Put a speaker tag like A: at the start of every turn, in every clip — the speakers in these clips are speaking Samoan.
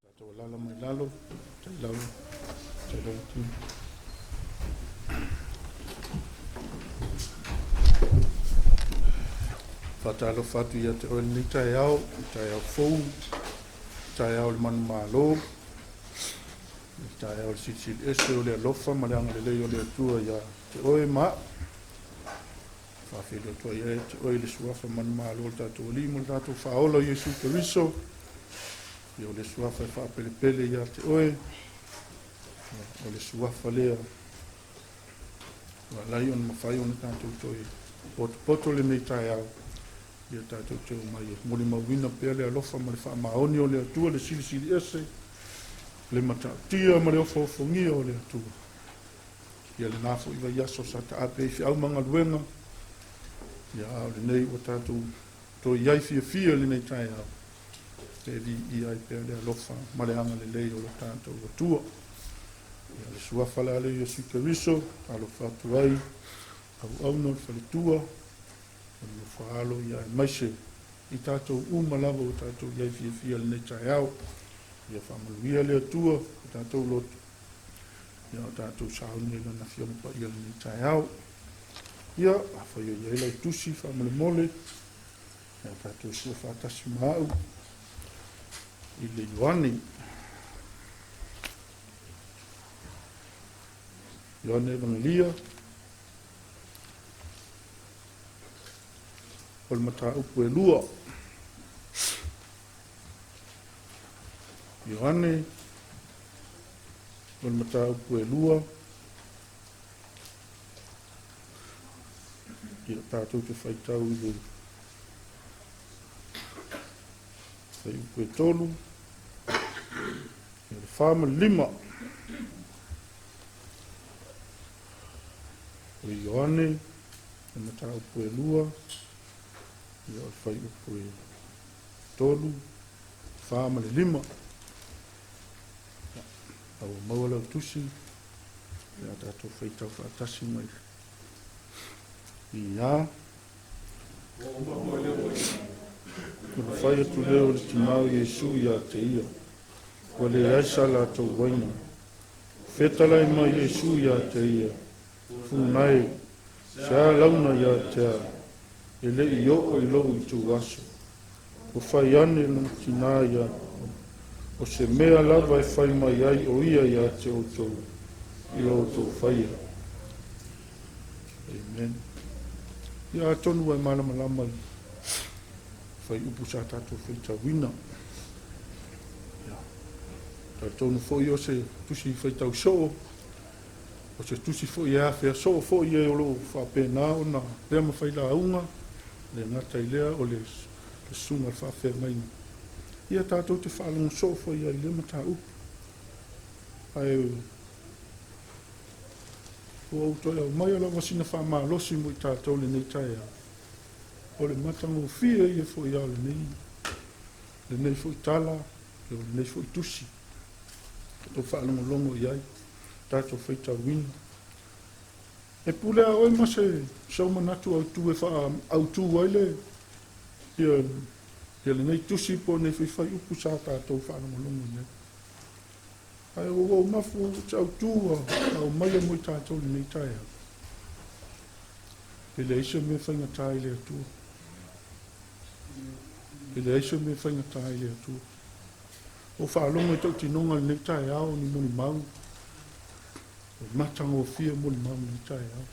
A: Tatou alaala mai lalo, tai lava, tai lava tino. Faatalofa atu ia te oe lenei taeao, taeao fou, taeao o le manumalo, le taeao o le silisili ese o le alofa ma le agalelei o le Atua ia te oe ma a'u. Faafeiloai atu ai ia te oe i le suafa manumalo o le tatou Alii ma le tatou Faaola o Iesu Keriso. Ia o le suafa e faapelepele ia te oe, o le suafa lea ua ala ai ona mafai ona tatou toe potopoto lenei taeao, ia tatou te omai e molimauina pea le alofa ma le faamaoni o le Atua, le silisili ese, le matautia ma le ofoofogia o le Atua. Ia lena foi vaiaso sa taape ai feau ma galuega, ia a o lenei ua tatou toe i ai fiafia i lenei taeao, e viia ai pea le alofa ma le agalelei o lo tatou Atua. Ia le suafa la lea o Iesu Keriso, talofa atu ai auauna o le faletua, o le nofo alo ia aemaise i tatou uma lava ua tatou i ai fiafia i lenei taeao. Ia faamanuia le Atua i tatou loto, ia o tatou sauni i Lana Afioga Paia i lenei taeao. Ia, afai o i ai lau tusi faamolemole, ia tatou sua faatasi ma au i le Ioane. Ioane Evangelia, o le mataupu e lua. Ioane, o le mataupu e lua. Ia tatou te faitau i le fuaiupu e 3, ia le 4 ma le 5. O Ioane, le mataupu e 2, ia o le fuaiupu e 3, 4 ma le 5. A ua maua lau tusi, ia tatou faitau faatasi mai i a. Ona fai atu lea o le tina o Iesu ia te ia, Ua leai sa latou uaina. Fetalai mai Iesu ia te ia, Funa e, se a launa ia te au, e le i oo i lou ituaso. Ua fai ane lona tina ia, O se mea lava e fai mai ai o ia ia te outou, i lo outou faia. Amen. Ia atonu ua e malamalama i fuaiupu sa tatou faitauina. Ia, talitonu foi o se tusi faitau soo, o se tusi foi e afea soo foi e o lo o faapena ona pea ma failauga, le gata i lea o le susuga i le faafeagaiga. Ia tatou te faalogo soo foi ai i lea mataupu. Ae ua ou toe aumaia lava sina faamalosi mo i tatou lenei taeao. O le matagofie ia foi a o lenei, lenei foi tala, o lenei foi tusi. Tatou faalogologo i ai, tatou faitauina. E pule a oe ma se sou manatu autu e faaautu ai le ia ia lenei tusi po o nei foi fuaiupu sa tatou faalogologo i ai. Ae ua ou mafu se autu ua aumaia mo i tatou i lenei taeao. E leai se mea faigata i le Atua. E leai se mea faigata i le Atua. Ua faalogo i tautinoga i lenei taeao ni molimau, e matagofie molimau i lenei taeao.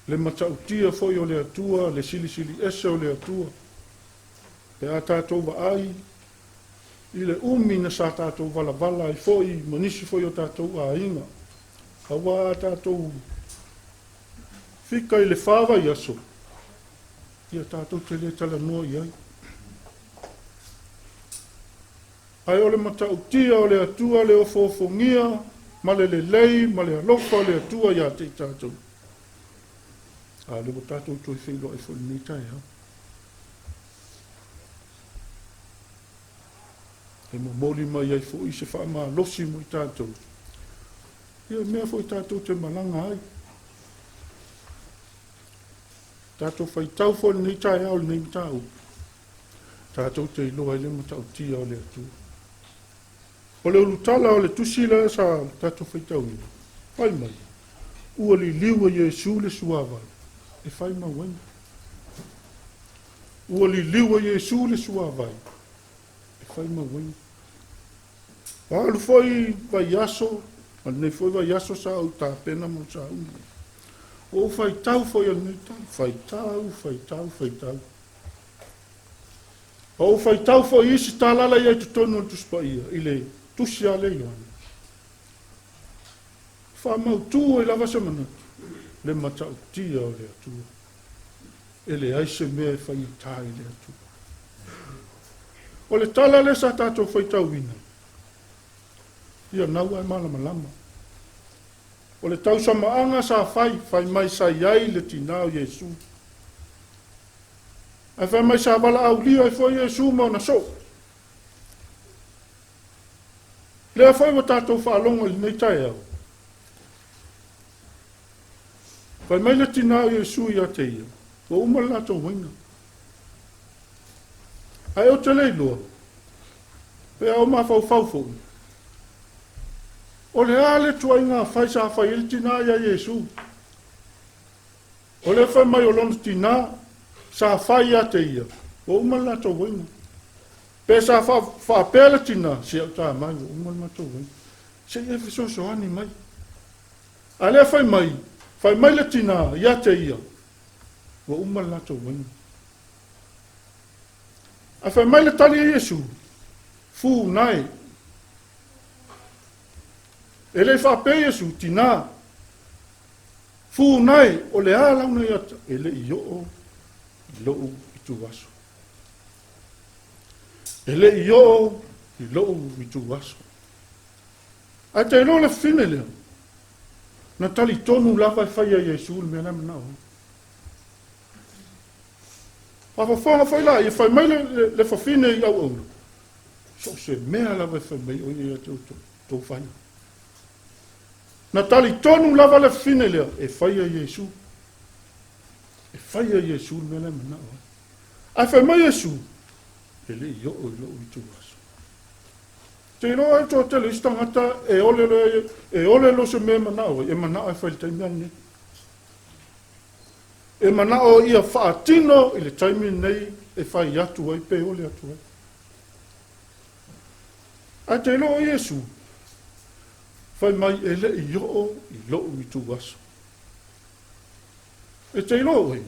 A: Le matautia foi o le Atua, le silisili ese o le Atua, pe a tatou vaai i le umi na sa tatou valavala ai foi ma nisi foi o tatou aiga, aua a tatou fika i le fa vaiaso, ia tatou te le talanoa i ai. Ae o le matautia o le Atua le ofoofogia ma le lelei ma le alofa o le Atua ia te i tatou. A lea ua tatou toe feiloai foi i lenei taeao. E momoli mai ai foi se faamalosi mo i tatou. Ia mea foi tatou te malaga ai. Tatou faitau foi lenei taeao lenei mataupu. Tatou te iloa ai le matautia o le Atua. O le ulutala o le tusi lea sa tatou faitauina, fai mai, ua liliu e Iesu le suavai e fai mauaina. Ua liliu e Iesu le suavai e fai mauaina. Ua alu foi vaiaso, ma lenei foi vaiaso sa ou tapena mo le sauni. Ua ou faitau foi a lenei tau, faitau, faitau, faitau. Ua ou faitau foi i isi tala la i ai totonu o le Tusi Paia, i le tusi a le Ioane. Faamautu ai lava se manatu, le matautia o le Atua. E leai se mea e faigata i le Atua. O le tala lea sa tatou faitauina, ia nau ae malamalama. O le tausamaaga sa fai, fai mai sa i ai le tinā o Iesu. Ae fai mai sa valaaulia ai foi Iesu ma ona soo. Lea foi ua tatou faalogo i lenei taeao. Fai mai le tinā o Iesu ia te ia, ua uma le latou uiga. Ae ou te le iloa, pe a ou mafaufau foi, o le a le tuaiga fai sa fai ai le tinā ia Iesu? O le fai mai o lona tinā, sa fai ia te ia, ua uma le latou uiga. Pe sa faapea le tinā, si au tamai, ua uma le matou uiga. Se i e fesoasoani mai. A lea fai mai, fai mai le tinā ia te ia, ua uma le latou uiga. Ae fai mai le tali a Iesu, Fūnae. E le i faapea Iesu, tinā, fūnae, o le a launa ia te, e le i oo i lou ituaso. E le i oo i lou ituaso. Ae te iloa le fafine lea, na talitonu lava e fai e Iesu le mea la e manao ai. Faafofoga foi la ia, fai mai le, le, le fafine i auauna, so o se mea lava e fai mai o ia ia te outou, tou faia. Na talitonu lava le fafine lea, e faia Iesu. E faia Iesu le mea la e manao ai. Ae fai mai Iesu, e le i oo i lou ituaso. Te iloa ai toatele isi tagata e ole, e ole lo se mea e manao ai, e manao e fai le taimi lenei. E manao ia faatino i le taimi lenei e fai atu ai pe ole atu ai. Ae te iloa o Iesu, fai mai e le i oo i lou ituaso. E te iloa oe,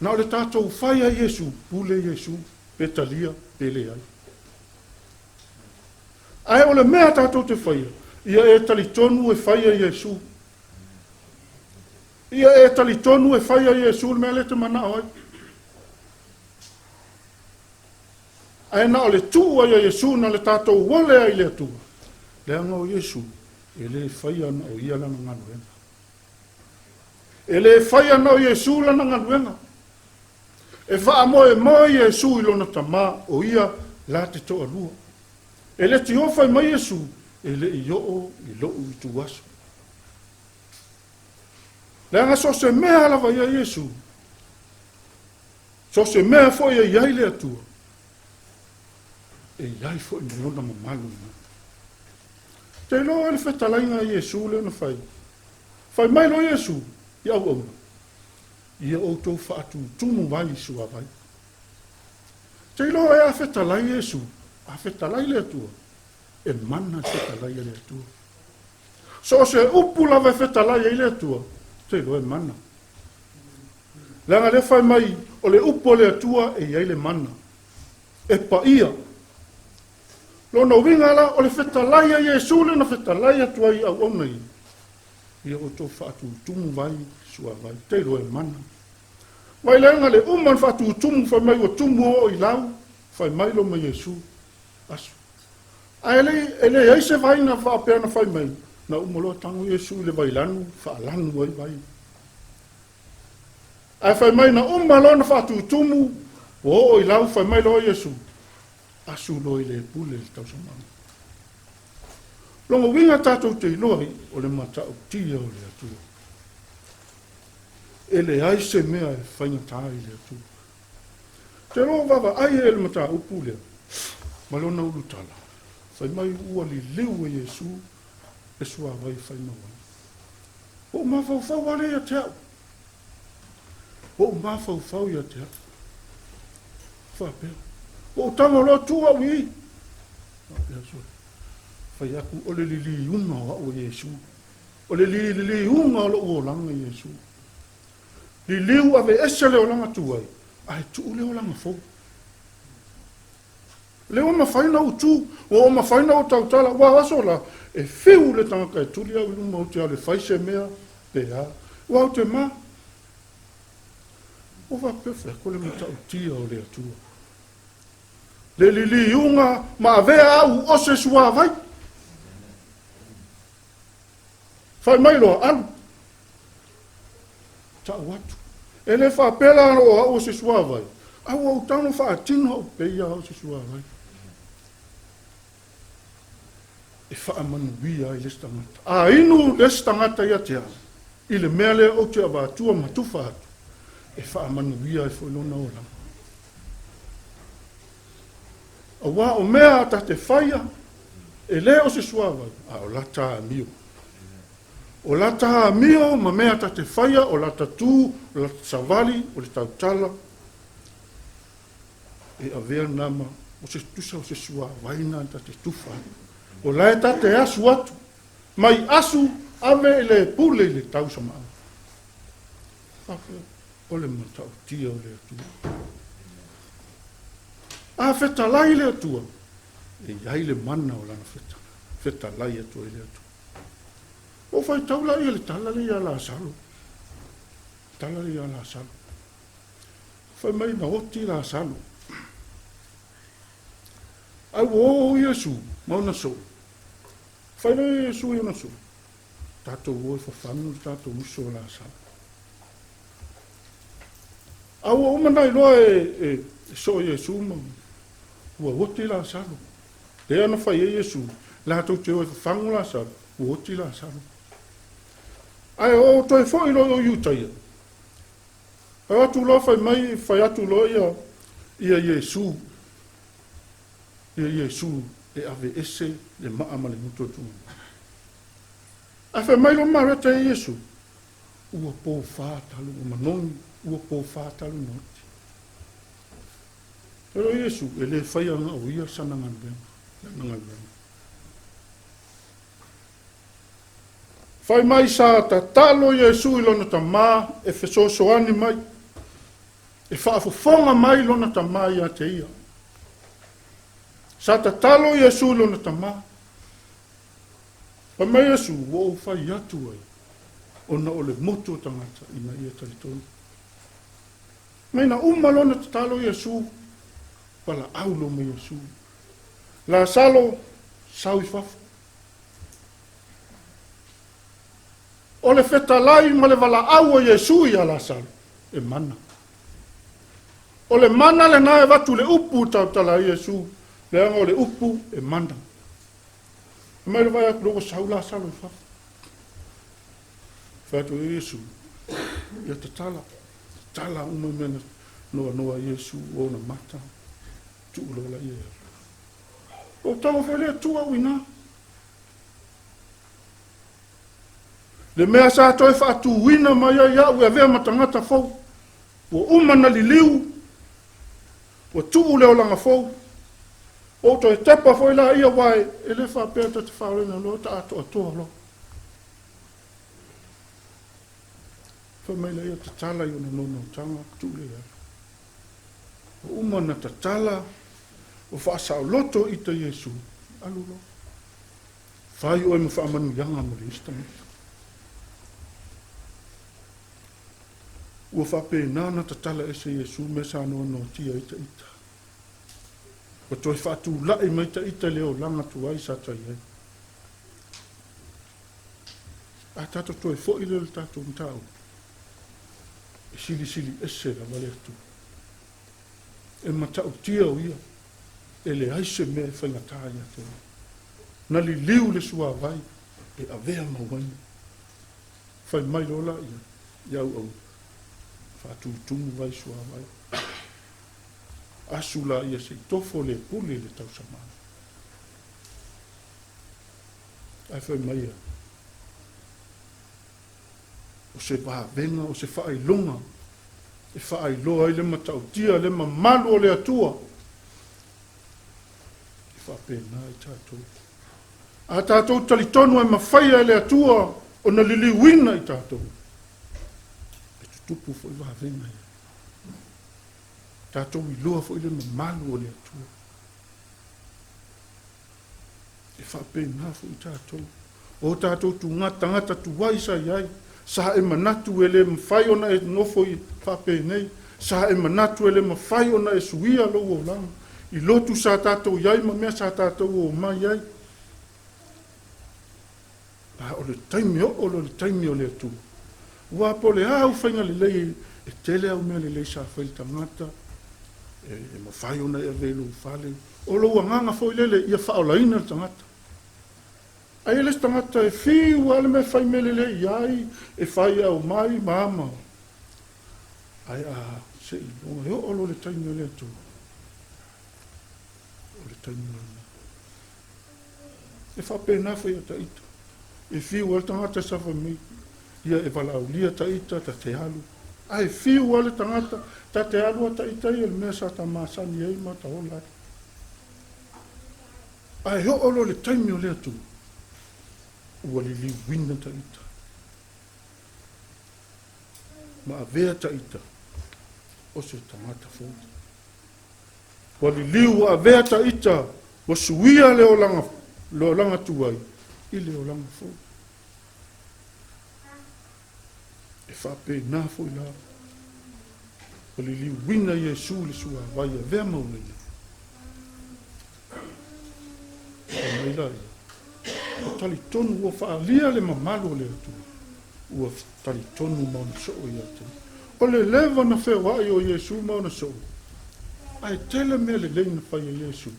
A: na o le tatou fai a Iesu, pule Iesu, pe talia, pe leai. Ae o le mea tatou te faia, ia e talitonu e faia Iesu. Ia e talitonu e faia Iesu le mea lea e te manao ai. Ae na o le tuu ai a Iesu na le tatou ole ai i le Atua. Leaga o Iesu e le faia na o ia lana galuega. E le faia na o Iesu lana galuega. E faamoemoe Iesu i lona Tama, o ia la te toalua. E le tiofa mai Iesu, e le i oo i lou ituaso. Leaga so o se mea lava ia Iesu, so o se mea foi e i ai le Atua, e i ai foi ma lona mamalu lena. Te iloa le fetalaiga a Iesu lea na fai. Fai mai loa Iesu i auauna, Ia outou faatutumu vai i suavai. Te iloa e a fetalai Iesu, a fetalai le Atua, e mana le fetalai a le Atua. So o se upu lava e fetalai ai le Atua, te iloa e mana. Leaga lea fai mai, o le upu a le Atua e i ai le mana. E paia. Lona uiga la, o le fetalai a Iesu lea na fetalai atu ai i auauna ia, ia outou faatutumu vai suavai, te iloa e mana. Mai leaga le uma na faatutumu, fai mai ua tumu oo i lau, fai mai lo ma Iesu, asu. Ae le, e leai se vai na faapea na fai mai, na uma loa tago Iesu i le vailanu, faalanu ai vai. Ae fai mai na uma loa na faatutumu, ua oo i lau, fai mai loa Iesu, asu loa i le pule le tausamaga. Lona uiga tatou te iloa ai, o le matautia o le Atua. E leai se mea e faigata i le Atua. Te loa vaavaai e le mataupu lea, ma lona ulutala, fai mai ua liliu e Iesu le suavai e fai mau ai. Ua ou mafaufau lava lea ia te au. Ua ou mafaufau ia te au. Faapea. Ua ou tago loa tu au i i. Faapea sole. Fai atu o le liliuga o au e Iesu. O le liliuga o lou olaga i Iesu. Liliu aveese le olaga tuai, ae tuu le olaga fou. Lea ua mafai ona ou tu, ua mafai ona ou tautala, aua o aso la, e fiu le tagata e tuli au i luma ou te alu e fai se mea, pe a. Aua ou te ma. Ua faapea fai atu le matautia o le Atua. Le liliuga ma avea au o se suavai. Fai mai loa, alu. Tau atu. E le faapea la o au o se suavai, a ua ou tago faatino au pei a o se suavai. E faamanuia ai le isi tagata. A inu le isi tagata ia te au, i le mea lea ou te avatua ma tufa atu, e faamanuia ai foi lona olaga. Aua o mea a ta te faia, e le o se suavai, a o lata amio. O lata amio ma mea ta te faia, o lata tu, o lata savali, o le tautala, e avea nama o se tusa o se suavai na ta te tufa atu. O lae ta te asu atu, mai asu ave i le pule i le tausamaaga. Faapea, o le matautia o le Atua. A fetalai le Atua, e i ai le mana o lana fetalai atu ai le Atua. Ua ou faitau la ia le tala lea ia Lasalo. Tala lea ia Lasalo. Fai mai na oti Lasalo. Ai ua o Iesu ma ona soo. Fai loa Iesu i ona soo. Tatou o e fafagu le tatou uso o Lasalo. A ua uma na iloa e soo Iesu ma ua oti Lasalo. Lea na fai ai Iesu, latou te o e fafagu Lasalo, ua oti Lasalo. Ae o toe foi loa o Iutaia. Ae o atu loa fai mai, fai atu loa ia, ia Iesu, ia Iesu e aveese le maa ma le gutu o le tugama. Ae fai mai loa Mareta ia Iesu, ua pofā talu, ua manogi, ua pofā talu na oti. E loa Iesu, e le faia na o ia sana galuega, lana galuega. Fai mai sa tatalo Iesu i lona tamā e fesoasoani mai, e faafofoga mai lona tamā ia te ia. Sa tatalo Iesu i lona tamā. Fai mai Iesu, ua ou fai atu ai, ona o le motu o tagata ina ia talitonu. Mai na uma lona tatalo Iesu, valaau lo mai Iesu. Lasalo, sau i fafo. O le fetalai ma le valaau o Iesu ia Lasalo, e mana. O le mana lena e avatu le upu tautala ai Iesu, leaga o le upu e mana. Mai le vai atu loa ua sau Lasalo i fafo. Fai atu Iesu, Ia tatala, tatala uma mea na noanoa ai Iesu o ona mata, tuu loa laia e alu. O tago foi le Atua au i ina. Le mea sa toe faatuina mai ai au e avea ma tagata fou, ua uma na liliu, ua tuu le olaga fou, ua ou toe tepa foi laia, aua e le faapea ta te faaolaina loa ta atoatoa loa. Fai mai laia tatala i ona nonotaga, tuu lea e alu. Ua uma na tatala, ua faasaoloto ita Iesu, alu loa. Fai oe ma faamanuiaga mo le isi tagata. Ua faapena ona tatala ese Iesu mea sa noanoatia ai ta ita. Ua toe faatulai mai ta ita i le olaga tuai sa ta i ai. A tatou toe foi lea i le tatou mataupu, e silisili ese lava le Atua. E matautia o Ia, e leai se mea e faigata ia te Ia. Na liliu le suavai e avea mauaina. Fai mai loa laia i auauna, faatutumu vai suavai. Asu laia se i tofo le pule i le tausamanu. Ae fai mai ia, o se vavega, o se faailoga e faailoa ai le matautia, le mamalu o le Atua. E faapena i tatou. A tatou talitonu e mafaia e le Atua ona liliuina i tatou, e tutupu foi vavega ia. Tatou iloa foi le mamalu o le Atua. E faapena foi tatou. O tatou tagata tuai sa i ai, sa e manatu e le mafai ona e nofo i faapenei, sa e manatu e le mafai ona e suia lou olaga, i lotu sa tatou i ai ma mea sa tatou omai ai. A o le taimi oo loa i le taimi o le Atua, aua po o le a au faiga lelei, e tele au mea lelei sa fai i le tagata, e mafai ona e ave i lou fale, o lou agaga foi lele ia faaolaina le tagata. Ai e le isi tagata e fiu lava le mea e fai mea lelei i ai, e fai e aumai ma a ma a. Ae a se i iloa e oo loa i le taimi o le Atua, o le taimi lena. E faapena foi ia ta ita. E fiu lava le tagata e safai mai, ia e valaaulia ta ita, ta te alu. Ae fiu lava le tagata, ta te alu a ta ita ia i le mea sa ta masani ai ma ta ola ai. Ae oo loa i le taimi o le Atua, ua liliuina ta ita, ma avea ta ita o se tagata fou. Ua liliu, ua avea ta ita, ua suia le olaga, le olaga tuai i le olaga fou. E faapena foi la, ua liliuina Iesu i le suavai e avea mauaina. Fai mai laia, ua talitonu ua faaalia le mamalu o le Atua, ua talitonu ma ona soo ia te ia. O le leva na feoai o Iesu ma ona soo, ae tele mea lelei na fai e Iesu,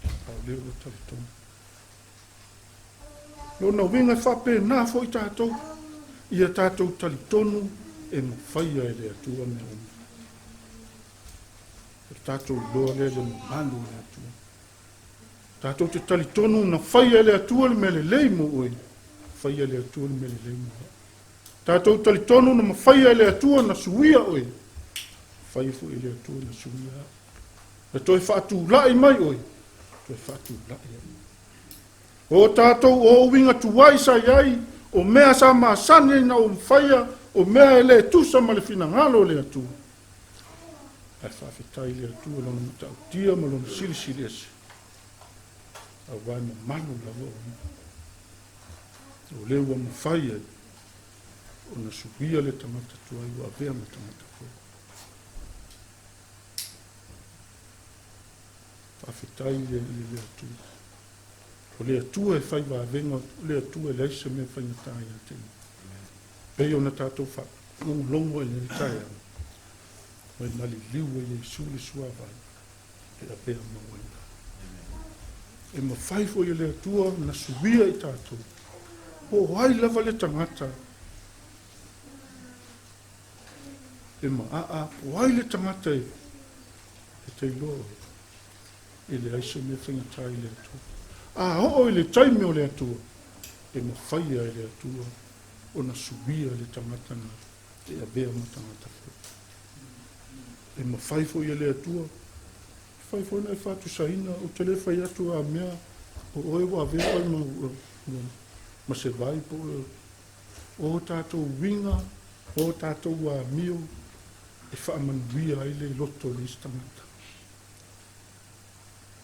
A: a o lea ua talitonu. Lona uiga e faapena foi tatou, ia tatou talitonu e mafaia e le Atua mea uma. O le tatou iloa lea i le mamalu o le Atua. Tatou te talitonu na faia e le Atua le mea lelei mo oe, faia e le Atua le mea lelei mo au. Tatou talitonu na mafaia e le Atua na suia oe, faia foi e le Atua na suia au. Na toe faatulai mai oe, toe faatulai au. O tatou o uiga tuai sa i ai, o mea sa masani ai na ou faia, o mea e le tusa ma le finagalo o le Atua. Ae faafetai i le Atua Lona matautia ma Lona silisili ese, aua e mamalu lava o Ia. O lea ua mafai ai ona suia le tagata tuai ua avea ma tagata fou. Faafetai i le Atua. O le Atua e fai vavega, o le Atua e leai se mea faigata ia te Ia. Pei ona tatou faalogologo ai i lenei taeao, mai maliliu e Iesu le suavai e avea mau ai la. E mafai foi e le Atua ona suia i tatou, po o ai lava le tagata E maaa, po o ai le tagata e te iloa oe, e leai se mea faigata i le Atua. A oo i le taimi o le Atua, e mafaia e le Atua ona suia le tagata na e avea ma tagata fou. E mafai foi e le Atua, mafai foi ona e faatusaina, ou te le fai atu a mea o oe ua avea oe ma se vai po o tatou uiga, o tatou amio e faamanuia ai le loto o le isi tagata,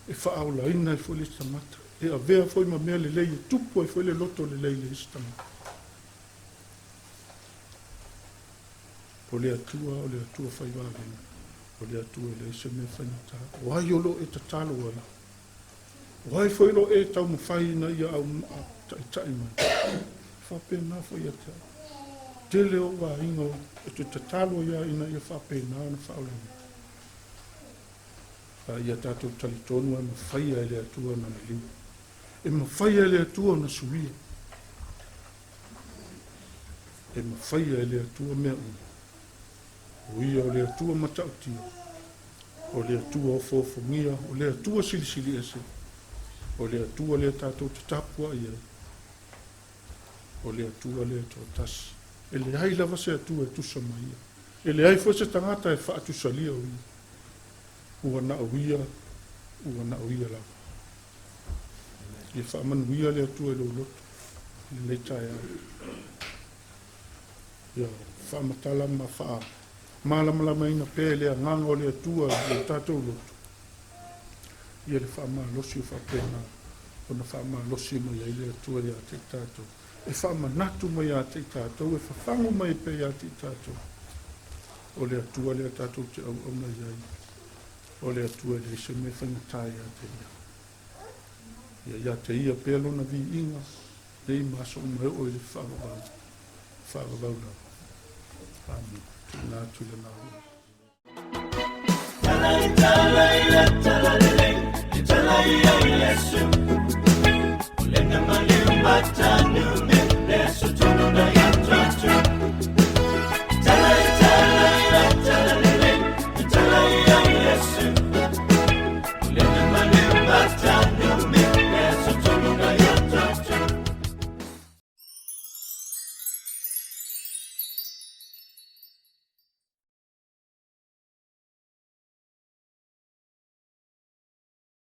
A: e faaolaina ai foi le isi tagata, e avea foi ma mea lelei e tupu ai foi le loto lelei i le isi tagata. O le Atua, o le Atua fai vavega, o le Atua e leai se mea faigata. O ai o lo o e tatalo ai? O ai foi o lo o e taumafai ina ia taitai mai? E faapena foi ia te au. Tele ou aiga ou te tatalo ai ina ia faapena ona faaolaina. A ia tatou talitonu e mafaia e le Atua ona maliu. E mafaia e le Atua ona suia. E mafaia e le Atua mea uma. O ia o le Atua matautia, o le Atua ofoofogia, o le Atua silisili ese, o le Atua lea tatou te tapuai ai, o le Atua lea e toatasi. E leai lava se Atua e tusa ma ia. E leai foi se tagata e faatusalia o ia. Ua na o ia, ua na o ia lava. Ia faamanuia le Atua i lou loto i lenei taeao. Ia faamatala ma faamalamalamaina pea e le agaga o le Atua i lo tatou loto ia le faamalosi o faapena ona faamalosi mai ai le Atua ia te i tatou, e faamanatu mai ia te i tatou, e fafagu mai pea ia te i tatou. O le Atua lea tatou te auauna i ai, o le Atua e leai se mea faigata ia te ia. Ia ia te ia pea lona viiga nei ma aso uma e oo i le faavavau, faavavau lava. Amene. Tuuina atu i lana alofa.